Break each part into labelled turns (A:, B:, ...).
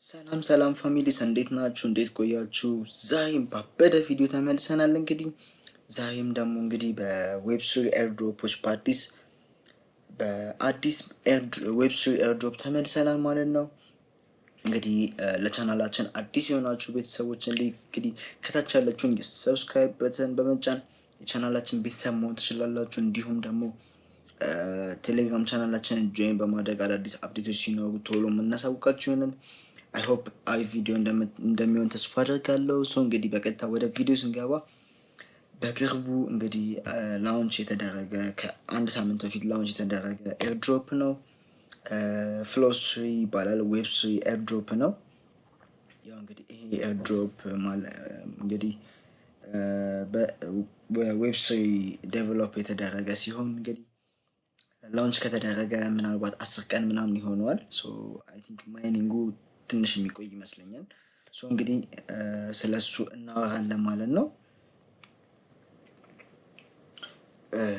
A: ሰላም ሰላም families፣ እንዴት ናችሁ? እንዴት ቆያችሁ? ዛሬም ባበደ ቪዲዮ ተመልሰናል። እንግዲህ ዛሬም ደግሞ እንግዲህ በ Web3 airdrop ኦች በአዲስ Web3 airdrop ተመልሰናል ማለት ነው። እንግዲህ ለቻናላችን አዲስ የሆናችሁ ቤተሰቦች እንግዲህ ከታች ያለችውን የ subscribe button በመጫን የቻናላችን ቤተሰብ መሆን ትችላላችሁ። እንዲሁም ደግሞ ቴሌግራም ቻናላችንን join በማድረግ አዳዲስ update ኦች ሲኖሩ ቶሎ የምናሳውቃችሁ ይሆናል። I hope አሪፍ ቪዲዮ እንደሚሆን ተስፋ አደርጋለሁ። So እንግዲህ በቀጥታ ወደ ቪዲዮ ስንገባ፣ በቅርቡ እንግዲህ launch የተደረገ፣ ከአንድ ሳምንት በፊት launch የተደረገ airdrop ነው። FLOW3 ይባላል። Web3 airdrop ነው። ያው እንግዲህ ይሄ airdrop እንግዲህ በ Web3 develop የተደረገ ሲሆን እንግዲህ launch ከተደረገ ምናልባት 10 ቀን ምናምን ይሆነዋል። So I think mining ኡ ትንሽ የሚቆይ ይመስለኛል። So እንግዲህ ስለ እሱ እናወራለን ማለት ነው።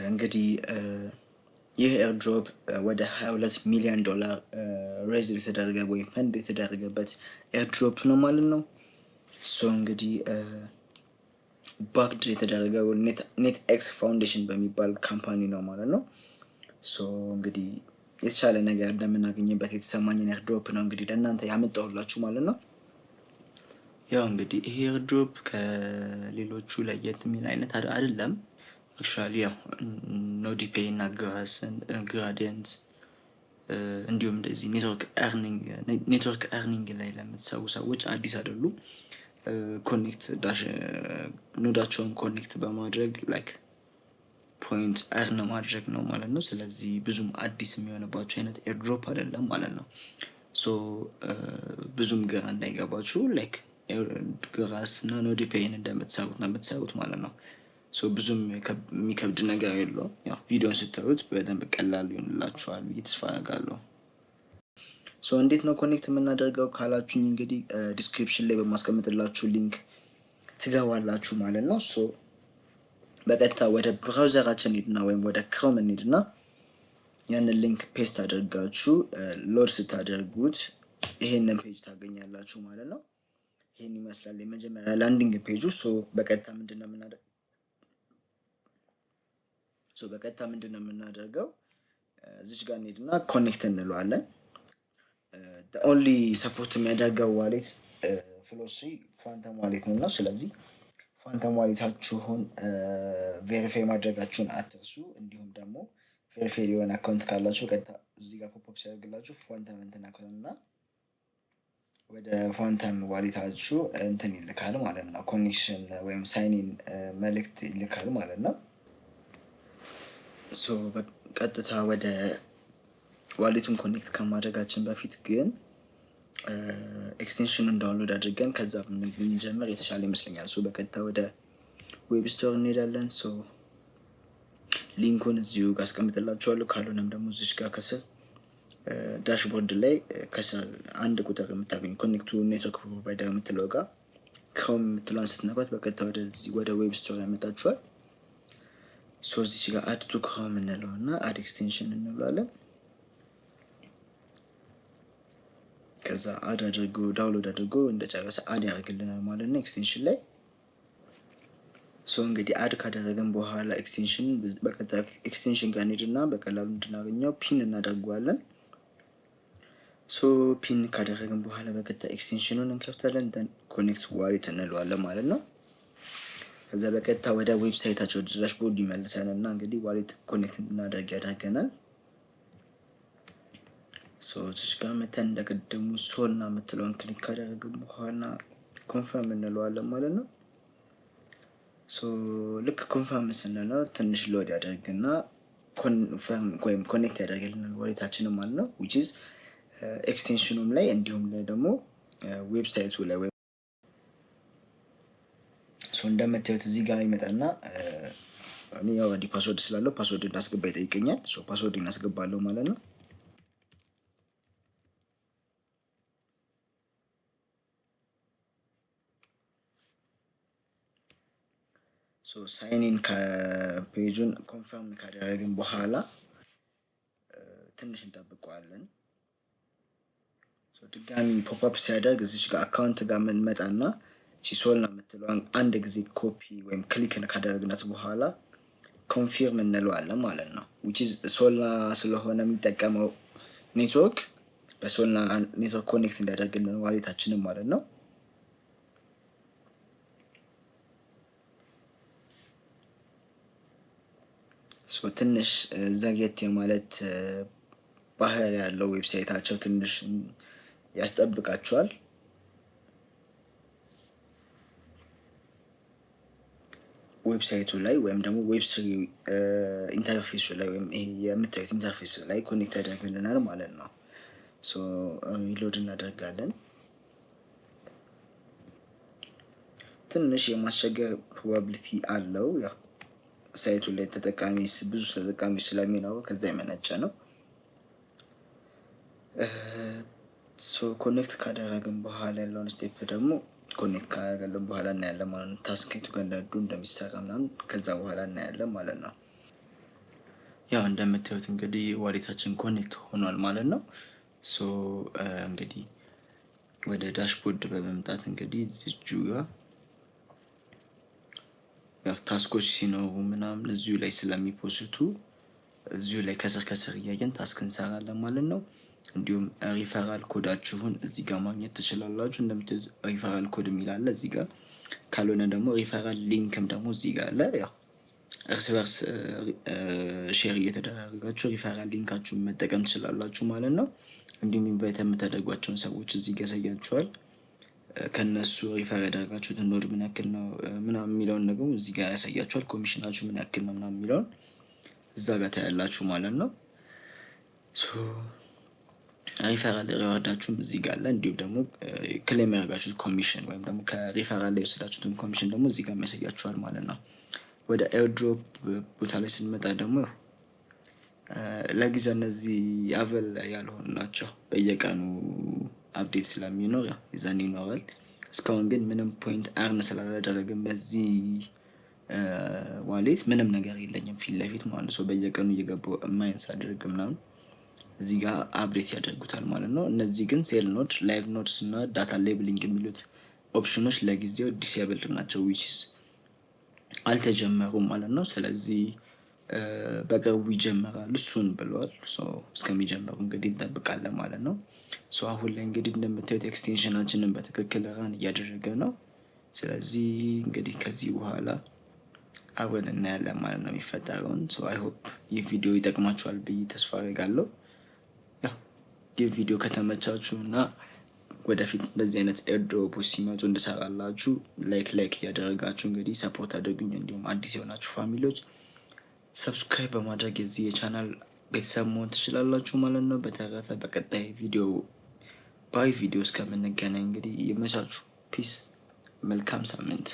A: እንግዲህ ይህ airdrop ወደ 22 ሚሊዮን ዶላር raise የተደረገ ወይም ፈንድ የተደረገበት airdrop ነው ማለት ነው። So እንግዲህ backed የተደረገው NetX Foundation በሚባል company ነው ማለት ነው። So እንግዲህ የተሻለ ነገር እንደምናገኝበት የተሰማኝን airdrop ነው እንግዲህ ለእናንተ ያመጣሁላችሁ ማለት ነው። ያው እንግዲህ ይሄ airdrop ከሌሎቹ ለየት የሚል አይነት አይደለም። Actually ያው NodePay እና Grass ን፣ Gradient እንዲሁም እንደዚህ network earning ላይ ለምትሰሩ ሰዎች አዲስ አይደሉም። Connect dash node ኣቸውን connect በማድረግ like point earn ማድረግ ነው ማለት ነው። ስለዚህ ብዙም አዲስ የሚሆንባቸው አይነት airdrop አይደለም ማለት ነው። So ብዙም ግራ እንዳይገባችሁ፣ like Grass እና NodePay ን እንደምትሰሩት ነው የምትሰሩት ማለት ነው። So ብዙም የሚከብድ ነገር የለውም። ያው ቪዲዮን ስታዩት በደንብ ቀላል ይሆንላችኋል ብዬ ተስፋ አደርጋለሁ። So እንዴት ነው connect የምናደርገው ካላችሁኝ እንግዲህ description ላይ በማስቀምጥላችሁ link ትገባላችሁ ማለት ነው። So በቀጥታ ወደ browser ኣችን እንሂድና ወይም ወደ Chrome እንሂድና ያንን link paste አድርጋችሁ load ስታደርጉት ይሄንን page ታገኛላችሁ ማለት ነው። ይሄን ይመስላል የመጀመሪያ landing page ኡ። So በቀጥታ ምንድን ነው የምናደርገው? እዚች ጋር እንሄድና connect እንለዋለን። Only support የሚያደርገው wallet FLOW3 Phantom wallet ነው እና ስለዚህ Phantom wallet ኣችሁን verify ማድረጋችሁን አትርሱ። እንዲሁም ደግሞ verify የሆነ account ካላችሁ ቀጥታ እዚህ ጋር pop up ሲያደርግላችሁ Phantom እንትን account እና ወደ Phantom wallet ኣችሁ እንትን ይልካል ማለት ነው። Connection ወይም sign in መልእክት ይልካል ማለት ነው። So በቀጥታ ወደ wallet ኡን connect ከማድረጋችን በፊት ግን extension ኑን download አድርገን ከዛ ብንጀምር የተሻለ ይመስለኛል። So በቀጥታ ወደ web store እንሄዳለን። So link ኡን እዚሁ ጋር አስቀምጥላችኋለሁ። ካልሆነም ደግሞ እዚች ጋር ከስር dashboard ላይ ከስር አንድ ቁጥር የምታገኙ connect to network provider የምትለው ጋር Chrome የምትለዋን ስትነኳት በቀጥታ ወደዚህ ወደ web store ያመጣችኋል። So እዚች ጋር add to Chrome እንለው እና add extension እንለዋለን። ከዛ add አድርጎ download አድርጎ እንደጨረሰ add ያደርግልናል ማለት ነው extension ላይ። So እንግዲህ add ካደረግን በኋላ extension በቀጥታ extension ጋር እንሄድና በቀላሉ እንድናገኘው pin እናደርገዋለን። So pin ካደረግን በኋላ በቀጥታ extension ኑን እንከፍታለን። Then connect wallet እንለዋለን ማለት ነው። ከዛ በቀጥታ ወደ website ኣቸው dashboard ይመልሰን እና እንግዲህ wallet connect እንድናደርግ ያደርገናል። So እዚች ጋር መተን እንደቅድሙ Solana የምትለውን click ካደረግን በኋላ confirm እንለዋለን ማለት ነው። So ልክ confirm ስንለው ትንሽ load ያደርግና confirm ወይም connect ያደርግልናል wallet ኣችንን ማለት ነው። Which is extension ኑም ላይ እንዲሁም ላይ ደግሞ website ኡ ላይ። So እንደምታዩት እዚህ ጋር ይመጣና እኔ already password ስላለው password እንዳስገባ ይጠይቀኛል። So password እናስገባለሁ ማለት ነው። So sign in ከ page ኡን confirm ካደረግን በኋላ ትንሽ እንጠብቀዋለን። ድጋሚ pop up ሲያደርግ እዚች ጋር account ጋር የምንመጣና Solana የምትለዋን አንድ ጊዜ ኮፒ ወይም click ካደረግናት በኋላ confirm እንለዋለን ማለት ነው። Which is Solana ስለሆነ የሚጠቀመው ኔትወርክ በ Solana network connect እንዲያደርግልን wallet ኣችንን ማለት ነው። ትንሽ ዘግየት የማለት ባህሪ ያለው website ኣቸው ትንሽ ያስጠብቃቸዋል። Website ኡ ላይ ወይም ደግሞ Web3 interface ኡ ላይ ወይም ይሄ የምታዩት interface ላይ connect ያደርግልናል ማለት ነው። So reload እናደርጋለን። ትንሽ የማስቸገር probability አለው። ያው site ኡ ላይ ተጠቃሚ ብዙ ተጠቃሚ ስለሚኖረው ከዛ የመነጨ ነው። So connect ካደረግን በኋላ ያለውን step ደግሞ connect ካደረግን በኋላ እናያለን ማለት ነው። Task የቱ ጋር እንዳሉ እንደሚሰራ ምናምን ከዛ በኋላ እናያለን ማለት ነው። ያው እንደምታዩት እንግዲህ wallet ኣችን connect ሆኗል ማለት ነው። So እንግዲህ ወደ dashboard በመምጣት እንግዲህ እዚሁ ጋር ያው task ኦች ሲኖሩ ምናምን እዚሁ ላይ ስለሚ post ኡ እዚሁ ላይ ከስር ከስር እያየን task እንሰራለን ማለት ነው። እንዲሁም referral code ኣችሁን እዚህ ጋር ማግኘት ትችላላችሁ። እንደምታዩት referral code የሚል አለ እዚህ ጋር፣ ካልሆነ ደግሞ referral link ም ደግሞ እዚህ ጋር አለ። ያው እርስ በርስ share እየተደራረጋችሁ referral link ኣችሁን መጠቀም ትችላላችሁ ማለት ነው። እንዲሁም invite የምታደርጓቸውን ሰዎች እዚህ ጋር ያሳያችኋል። ከነሱ refer ያደረጋችሁትን node ምን ያክል ነው ምናምን የሚለውን ደግሞ እዚህ ጋር ያሳያችኋል። ኮሚሽናችሁ ምን ያክል ነው ምናምን የሚለውን እዛ ጋር ታያላችሁ ማለት ነው። So referral reward ኣችሁም እዚህ ጋር አለ። እንዲሁም ደግሞ claim ያደረጋችሁት ኮሚሽን ወይም ደግሞ ከሪፈራል ላይ የወሰዳችሁትን ኮሚሽን ደግሞ እዚህ ጋር የሚያሳያችኋል ማለት ነው። ወደ airdrop ቦታ ላይ ስንመጣ ደግሞ ለጊዜው እነዚህ available ያልሆኑ ናቸው። በየቀኑ update ስለሚኖር ያው የዛኔ ይኖራል። እስካሁን ግን ምንም point earn ስላላደረግን በዚህ wallet ምንም ነገር የለኝም ፊት ለፊት ማለት ነው። በየቀኑ እየገባሁ mine ሳደርግ ምናምን እዚህ ጋር update ያደርጉታል ማለት ነው። እነዚህ ግን sell node፣ live nodes እና data labeling የሚሉት ኦፕሽኖች ለጊዜው disabled ናቸው፣ which is አልተጀመሩም ማለት ነው። ስለዚህ በቅርቡ ይጀመራሉ እሱን ብለዋል። እስከሚጀምሩ እንግዲህ እንጠብቃለን ማለት ነው። So አሁን ላይ እንግዲህ እንደምታዩት extension ኣችንን በትክክል run እያደረገ ነው። ስለዚህ እንግዲህ ከዚህ በኋላ አብረን እናያለን ማለት ነው የሚፈጠረውን። So I hope ይህ ቪዲዮ ይጠቅማችኋል ብዬ ተስፋ አደርጋለሁ። ያው ይህ ቪዲዮ ከተመቻችሁ እና ወደፊት እንደዚህ አይነት airdrop ኦች ሲመጡ እንድሰራላችሁ like like እያደረጋችሁ እንግዲህ support አድርጉኝ። እንዲሁም አዲስ የሆናችሁ family ዎች subscribe በማድረግ የዚህ የቻናል ቤተሰብ መሆን ትችላላችሁ ማለት ነው። በተረፈ በቀጣይ ቪዲዮ ባይ ቪዲዮ እስከምንገናኝ እንግዲህ ይመቻችሁ። Peace። መልካም ሳምንት።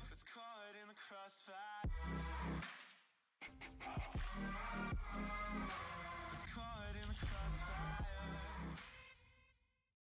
B: It's caught in the crossfire.